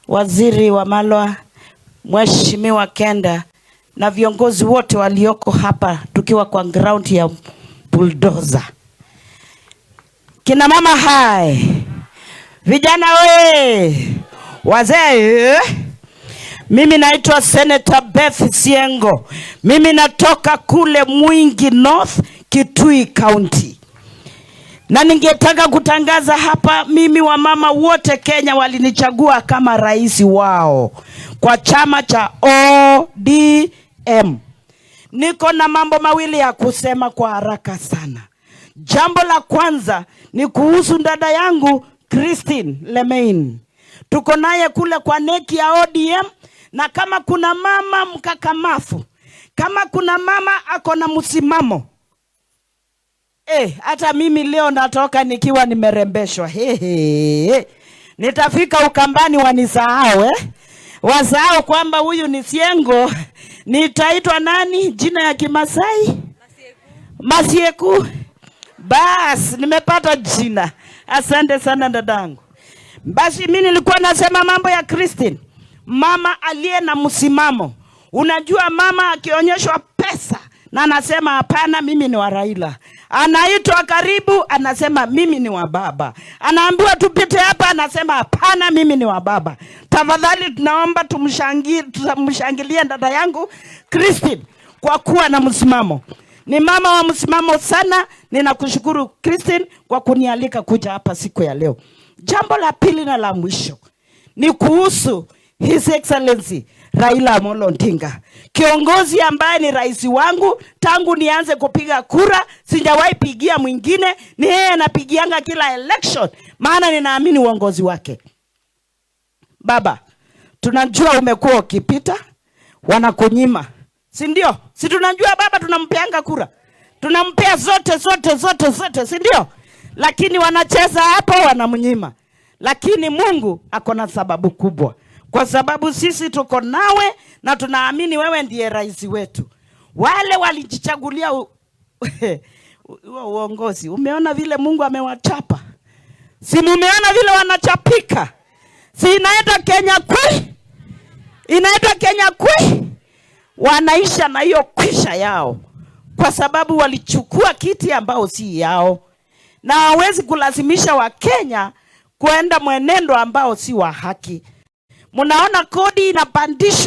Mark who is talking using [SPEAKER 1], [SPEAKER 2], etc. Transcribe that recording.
[SPEAKER 1] Waziri Wamalwa, Mheshimiwa Kenda na viongozi wote walioko hapa tukiwa kwa ground ya bulldozer. Kina mama hai, vijana we, wazee. Mimi naitwa Senator Beth Syengo. Mimi natoka kule Mwingi North, Kitui County. Na ningetaka kutangaza hapa, mimi wamama wote Kenya walinichagua kama rais wao kwa chama cha ODM. Niko na mambo mawili ya kusema kwa haraka sana. Jambo la kwanza ni kuhusu dada yangu Christine Lemein. Tuko naye kule kwa NEC ya ODM, na kama kuna mama mkakamafu, kama kuna mama ako na msimamo. Hata mimi leo natoka nikiwa nimerembeshwa. He, he. Nitafika Ukambani wanisahau, eh? Wasahau kwamba huyu ni Syengo. Nitaitwa nani? Jina ya Kimasai? Masieku. Bas, nimepata jina. Asante sana dadangu. Basi mimi nilikuwa nasema mambo ya Christine, mama aliye na msimamo. Unajua mama akionyeshwa pesa na anasema hapana, mimi ni wa Raila. Anaitwa karibu, anasema mimi ni wa baba. Anaambiwa tupite hapa, anasema hapana, mimi ni wa baba. Tafadhali tunaomba tumshangilie dada yangu Christine kwa kuwa na msimamo. Ni mama wa msimamo sana. Ninakushukuru Christine kwa kunialika kuja hapa siku ya leo. Jambo la pili na la mwisho ni kuhusu His Excellency Raila Amolo Odinga, kiongozi ambaye ni rais wangu tangu nianze kupiga kura, sijawahi pigia mwingine, ni yeye anapigianga kila election, maana ninaamini uongozi wake. Baba, tunajua umekuwa ukipita wanakunyima, si ndio? Si tunajua baba, tunampeanga kura, tunampea zote zote zote zote, si ndio? Lakini wanacheza hapo, wanamnyima. Lakini Mungu ako na sababu kubwa, kwa sababu sisi tuko nawe na tunaamini wewe ndiye rais wetu. Wale walijichagulia huo uongozi, umeona vile Mungu amewachapa, si mumeona vile wanachapika? Si inaitwa Kenya kwi, inaitwa Kenya kwi, wanaisha na hiyo kwisha yao, kwa sababu walichukua kiti ambao si yao, na hawezi kulazimisha Wakenya kwenda mwenendo ambao si wa haki. Mnaona kodi inapandishwa.